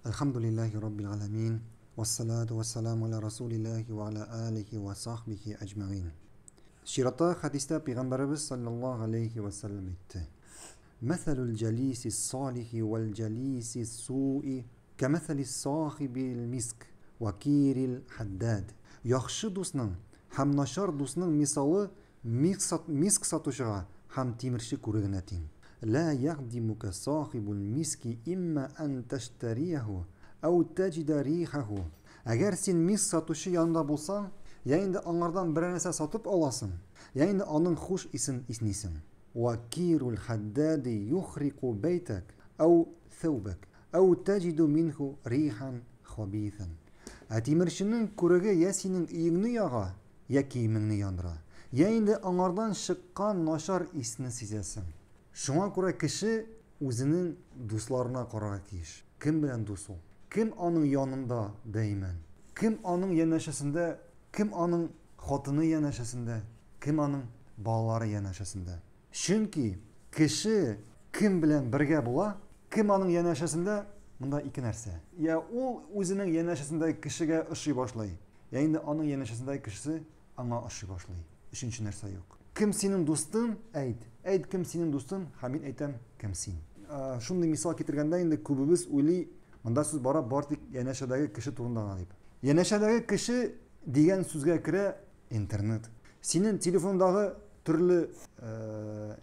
Әлхәмдүлилләһи раббил галәмин, вассалату вассаламу аля расулилләһи ва аля алихи ва сахбихи әҗмәгыйн. Чиратта хәдистә пәйгамбәребез саллаллаһу алейхи ва сәлләм әйтте. Мәсәлүл җәлиси салихи вәл җәлиси суи кәмәсәли сахибил миск ва кирил хәддәд. Яхшы дусның һәм начар дусның мисалы миск сатучыга һәм тимерче күрегенә тиң. Лә ягъдимука сахибул миски имма ан тәштәрияһу әү тәҗидә рихәһу. Әгәр син миск сатучы янында булсаң, я инде аңардан берәр нәрсә сатып аласың, я инде аның хуш исен иснисең. Ва кирул хәддәди юхрику бәйтәк әү сәүбәк әү тәҗиду минһу рихан хабисан. Ә тимерченең күреге я синең өеңне яга, я киемеңне яндыра, я инде аңардан чыккан начар исне сизәсең. Шуңа күрә кеше үзенең дусларына карарга тиеш. Кем белән дус ул? Кем аның янында даимән? Кем аның янәшәсендә? Кем аның хатыны янәшәсендә? Кем аның балалары янәшәсендә? Чөнки кеше кем белән бергә була, кем аның янәшәсендә, монда ике нәрсә. Я ул үзенең янәшәсендәге кешегә ошый башлый, я инде аның янәшәсендәге кешесе аңа ошый башлый. Өченче нәрсә юк. Кем синең дустың, әйт. Әйт, кем синең дустың, һәм мин әйтәм, кем син. Шундый мисал китергәндә инде күбебез уйлый, монда сүз бара бар тик янәшәдәге кеше турында гына дип. Янәшәдәге кеше дигән сүзгә керә интернет. Синең телефондагы төрле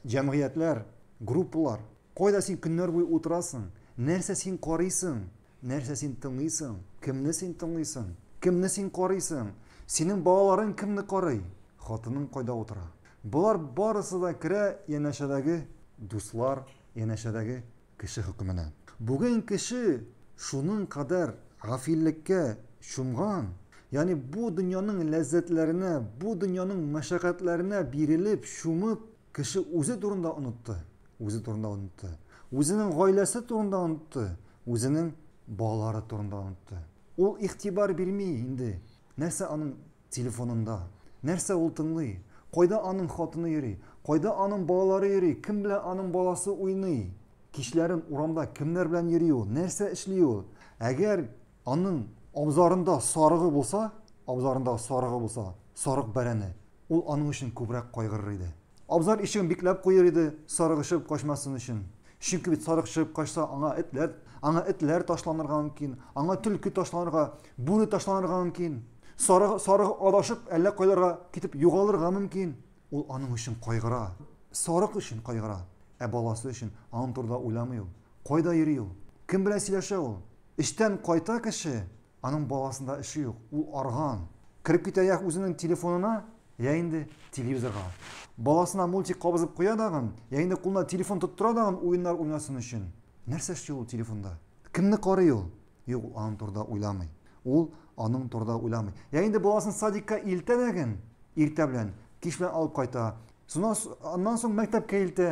җәмгыятьләр, группалар, кайда син көннәр буе утырасың, нәрсә син карыйсың, нәрсә син тыңлыйсың, кемне син тыңлыйсың, кемне син карыйсың, синең балаларың кемне карый, хатының кайда утыра. Болар барысы да керә янәшәдәге дуслар, янәшәдәге кеше хөкеменә. Бүген кеше шуның кадәр гафиллеккә чумган, ягъни бу дөньяның ләззәтләренә, бу дөньяның мәшәкатьләренә бирелеп, чумып, кеше үзе турында онытты, үзе турында онытты. Үзенең гаиләсе турында онытты, үзенең балалары турында онытты. Ул игътибар бирми инде. Нәрсә аның телефонында? Нәрсә ул тыңлый? Кайда аның хатыны йөри? Кайда аның балалары йөри? Кем белән аның баласы уйный? Кичләрен урамда кемнәр белән йөри ул? Нәрсә эшли ул? Әгәр аның абзарында сарыгы булса, абзарында сарыгы булса, сарык бәрәне, ул аның өчен күбрәк кайгырыр иде. Абзар ишеген бикләп куер иде, сарыгы чыгып качмасын өчен. Чөнки бит сарык чыгып качса, аңа этләр, аңа этләр ташланырга мөмкин, аңа төлке ташланырга, бүре ташланырга мөмкин. Сарыгы, сарыгы адашып, әллә кайларга китеп югалырга мөмкин. Ул аның өчен кайгыра. Сарык өчен кайгыра. Ә баласы өчен аның турында уйламый ул. Кайда йөри ул? Кем белән сөйләшә ул? Эштән кайта кеше, Аның баласында эше юк, ул арган. Кереп китә я үзенең телефонына, я инде телевизорга. Баласына мультик кабызып куя дагын, я инде кулына телефон тоттыра дагын уеннар уйнасын өчен. Нәрсә эшли ул телефонда? Кемне карый ул? Юк, ул аның турында уйламый. Ул аның турында уйламый. Я инде баласын садикка илтә дәген, иртә белән, кич белән алып кайта. Соннан, аннан соң мәктәпкә илтә,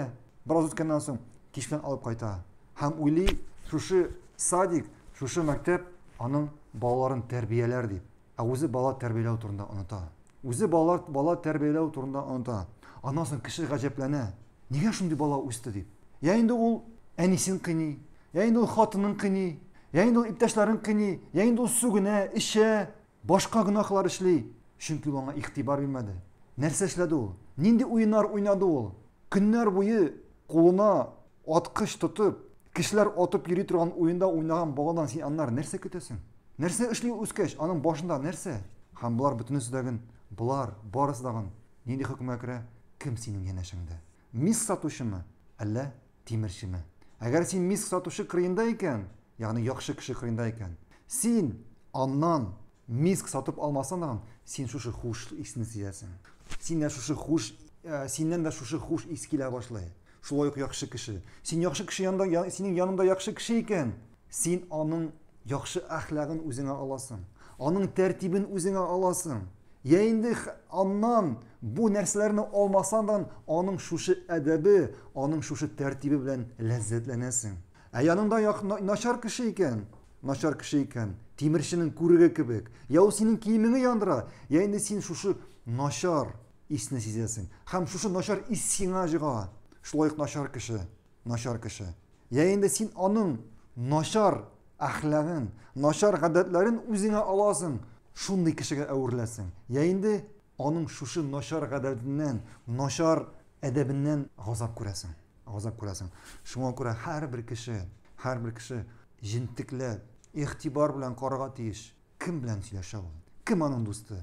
бераз үткәннән соң кич белән алып кайта. Һәм уйлый, шушы садик, шушы мәктәп аның балаларын тәрбияләр дип. Ә үзе бала тәрбияләү турында оныта. Үзе балалар, бала тәрбияләү турында оныта. Аннан соң кеше гаҗәпләнә. Нигә шундый бала үсте дип. Я инде ул әнисен кыйный, я инде ул хатынын кыйный, я инде ул иптәшләрен кыйный, я инде ул сүгенә, эчә, башка гөнаһлар эшли. Чөнки ул аңа игътибар бирмәде. Нәрсә эшләде ул? Нинди уеннар уйнады ул? Көннәр буе кулына Аткыч тотып, кешеләр атып йөри торган уенда уйнаган баладан син аннары нәрсә көтәсең? Нәрсә эшли ул үскәч? Аның башында нәрсә? Һәм болар бөтенесе дәген, болар барысы дагын нинди хөкемгә керә? Кем синең янәшәңдә? Миск сатучымы, әллә тимерчеме? Әгәр син миск сатучы кырыенда икән, ягъни яхшы кеше кырыенда икән, син аннан Миск сатып алмасаң да, син шушы хуш исне сизәсең. Син дә шушы хуш, э, синнән дә шушы хуш ис килә башлый. Шулай ук яхшы кеше. Син яхшы кеше янында, я, синең янында яхшы кеше икән, син аның яхшы әхлагын үзеңә аласың. Аның тәртибен үзеңә аласың. Я инде аннан бу нәрсәләрне алмасаң да, аның шушы әдәбе, аның шушы тәртибе белән ләззәтләнәсең. Ә яныңда начар кеше икән, начар кеше икән, тимерченең күреге кебек. Я ул синең киемеңне яндыра, я инде син шушы начар исне сизәсең. Һәм шушы начар ис сиңа җыга. Шулай ук начар кеше, начар кеше. Я инде син аның начар әхлагын, начар гадәтләрен үзеңә аласың, шундый кешегә әвереләсең. Я инде аның шушы начар гадәтеннән, начар әдәбеннән газап күрәсең. Газап күрәсең. Шуңа күрә һәрбер кеше, һәрбер кеше җентекләп, игътибар белән карарга тиеш. Кем белән сөйләшә ул? Кем аның дусты?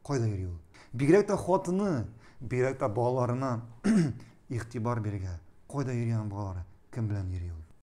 Кайда йөри ул? Бигрәк тә хатыны, бигрәк тә балаларына игътибар бирергә. Кайда йөри аның балалары? Кем белән йөри ул?